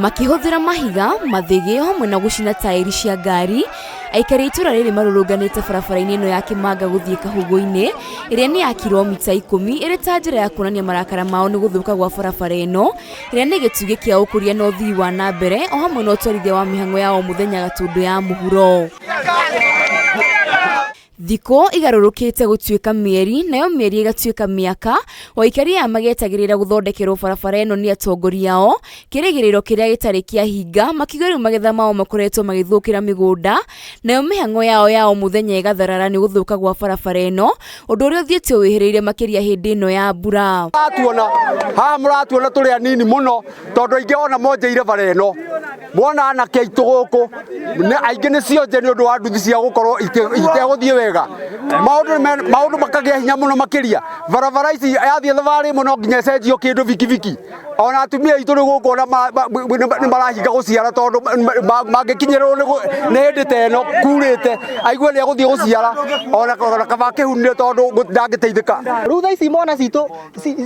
Makĩhũthĩra mahiga, mathĩgĩ o hamwe na gũcina taĩri cia ngari, aikari a itũra rĩrĩ marũrũnganĩte barabara-inĩ ĩno ya Kĩmanga gũthiĩ Kahũgũ-inĩ, ĩrĩa nĩ ya kiromita ikũmi, ĩrĩ ta njĩra ya kuonania marakara mao nĩ gũthũka gwa barabara ĩno, ĩrĩa nĩ gĩtugĩ kĩa ũkũria na ũthii wa na mbere o hamwe na ũtwarithia wa mĩhang'o ya o mũthenya Gatũndũ ya mũhuro. Thikũ igarũrũkĩte gũtuĩka mĩeri, nayo mĩeri ĩgatuĩka mĩaka, o aikari aya magetagĩrĩra gũthondekerwo barabara ĩno nĩ atongoria ao, kĩrĩgĩrĩro kĩrĩa gĩtarĩ kĩahinga, makiuga rĩu magetha mao makoretwo magĩthũkĩra mĩgũnda, nayo mĩhang'o yao ya o mũthenya ĩgatharara nĩ gũthũka gwa barabara ĩno, ũndũ ũrĩa ũthiĩte wĩhĩrĩire makĩria hĩndĩ ĩno ya mbura. Mũratuona haha, mũratuona tũrĩ anini mũno tondũ aingĩ ona monjeire bara ĩno. Mwona anake aitũ gũkũ aingĩ nĩ cionje nĩ ũndũ wa nduthi cia gũkorwo itegũthiĩ wega. Maũndũ makagĩa hinya mũno makĩria. Barabara ici yathiĩ thabarĩ ĩmwe no nginya ĩcenjio kĩndũ bikibiki. Ona atumia aitũ rĩu gũkũ ona nĩ marahinga gũciara tondũ mangĩkinyĩrĩrwo nĩ hĩndĩ ta ĩno kurĩte, aigue nĩ egũthiĩ gũciara ona kaba akĩhunire tondũ ndangĩteithĩka. Rĩu thaa ici mwana citũ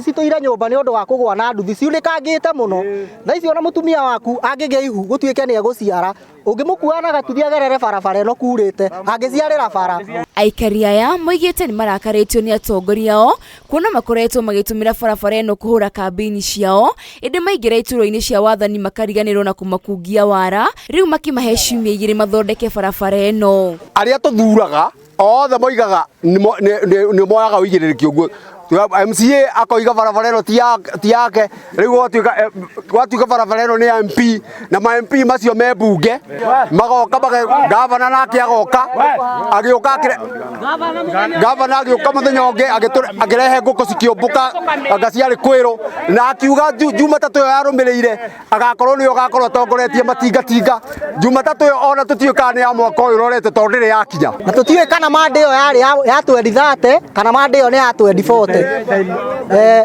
citũire nyũmba nĩ ũndũ wa kũgũa na nduthi ciunĩkangĩte mũno. Thaa ici ona mũtumia waku angĩgĩa ihu gũtuĩke nĩ egũciara, ũngĩmũkua na gatuthi agerere barabara ĩno kurĩte, angĩciarĩra bara. Aikari aya moigĩte nĩ marakarĩtio nĩ atongoria ao kuona makoretwo magĩtũmĩra barabara ĩno kũhũra kambĩini ciao, ĩndĩ maingĩra iturwa-inĩ cia wathani makariganĩrwo na kũmakungia wara, rĩu makĩmahe ciumia igĩrĩ mathondeke barabara ĩno. Arĩa tũthuraga othe moigaga nĩ moyaga ũigĩrĩrĩki ũguo. MCA akoiga barabara ĩno ti yake, rĩu gwatuĩka barabara ĩno nĩ ya MP, na ma MP macio me mbunge magoka, gavana nake agoka, agĩũka gavana agĩũka mũthenya ũngĩ akĩrehe ngũkũ cikĩũmbũka anga ciarĩ kwĩrũ, na akiuga Jumatatũ ĩyo yarũmĩrĩire agakorwo nĩwe ũgakorwo atongoretie matingatinga. Jumatatũ ĩyo ona tũtiũĩ kana nĩ ya mwaka ũyũ ũrorete tondũ ndĩrĩ yakinya. Na tũtiũĩ kana mande ĩyo yarĩ ya 2030 kana mande ĩyo nĩ ya 2040.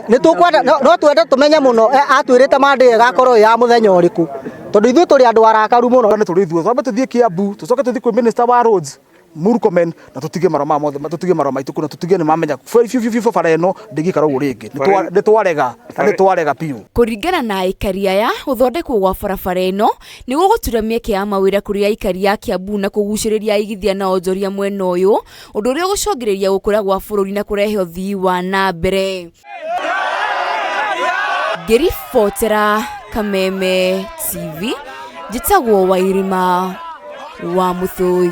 Nĩ tũkwenda, no twende tũmenye mũno atwĩrĩte mande ĩyo ĩgakorwo ĩ ya mũthenya ũrĩkũ, tondũ ithuĩ tũrĩ andũ arakaru mũno. Nĩ tũrĩ ithuothe twambe tũthiĩ Kiambu, tũcoke tũthiĩ kwĩ minister wa roads Murkomen, na tũtige marũa maya mothe, tũtige marũa maitũ kũu, na tũtige nĩ mamenya biũ biũ biũ bara ĩno ndĩngĩikara ũguo rĩngĩ. Nĩ twarega na nĩ twarega biũ. Kũringana na aikari aya, gũthondekwo gwa barabara ĩno nĩ gũgũtura mĩeke ya mawĩra kũrĩ aikari a Kiambu na kũgucĩrĩria aigithia na onjoria mwena ũyũ, ũndũ ũrĩa ũgũcũngĩrĩria gũkũra gwa bũrũri na kũrehe ũthii wa na mbere. Ngĩribotera Kameme TV, njĩtagwo Wairima wa Mũthũi.